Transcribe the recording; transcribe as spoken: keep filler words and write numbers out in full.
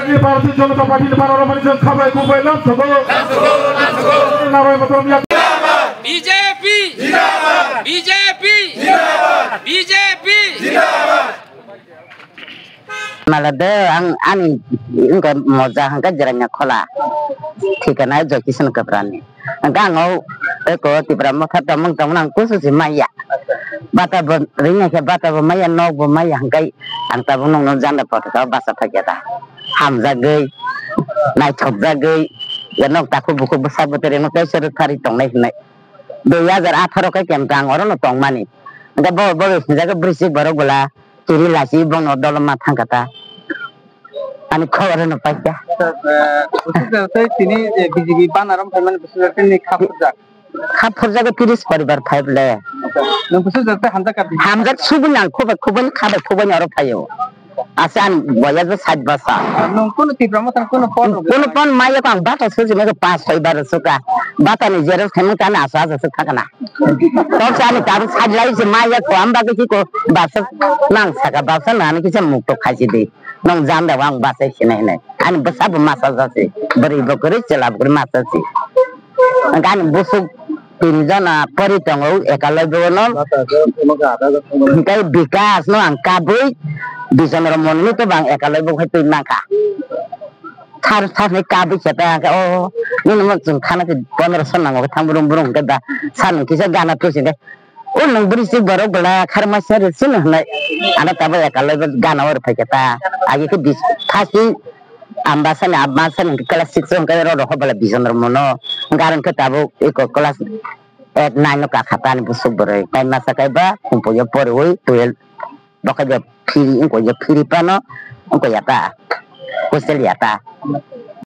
Bharatiya Janata Party ni bara romani jeng khabai kubai lam sogo. Nabai motom ya. B J P! B J P! B J P! Mala de ang ani wngkha moja hwnkha Jirania Khola. Thikana Joy Kisan Kaprani. Hwnkha ang o eko Tipra Motha tongmung tongmung ang kusu se maya. Bata bo ringya khe bata bo maya, nok bo maya hwnkhe ang tabuk nokno janda photo ka basa phai khe ta. Hamjagwi, naithokjagwi, ya nok takhuk bukhuk bwsa bwtwi rwngno kaisa rwktharwi tongnai hwnwi. Dui hajar atharo khe kemta ang orono tongmani. Hwnkhe bo, bo hinjagwi bwrwi borok bwla. Tini lachi bono doloma thangkha ta. Ani khobor no paikha. Sir, eh, bwswk tei tini je B J P banarom phaimani bwswk tini kha phurjak. Kha phurjago tiris poribar phai bole. Nwng bwswk tei hamjak ka? Hamjak subui nang khobor khobor kha bai khobor oro phaio. Asa ang boya je sat basa. Nwng kono Tipra Motha kono pon? Kono pon maya ko ang bata susi mega pas soi bar suka. Bata ni jeros khemang tani asa asa suk thakana. Tok sani tabuk sajlai se maya ko amba kisi ko basa nang saka basa nani kisa mukto khaisi de. Nong janda wang basa sinai nai. Ani basa bo masa jasi. Beri bo kori chela bo kori masa si. Ani busuk tin jona pori tongo ekaloi bo no. Hikai bikas no ang kabui. Bijon ro monni to bang ekaloi bo khai tui nangka. Thar thar ni kabui khe ta o nini mo chwng khana khe pondro so nango thang brum brum khe da san kisa gana tusi de. O nang bwrwi si borok bwla kharma se ri sini hwnai. Ano tabo ekaloi bo gana or phai khe ta. Agi khe bis thasi ambasani abmasani class six hwnkhe ro ro hobala bijon ro mono. Garan khe tabo eko class eight nine no kakha ta ni busuk bwrwi. Tai masa kai ba khumpuyo poriwi twelve. Bo khe je phiri wngkha je phiri phano wngkha ya ta hostel ya ta.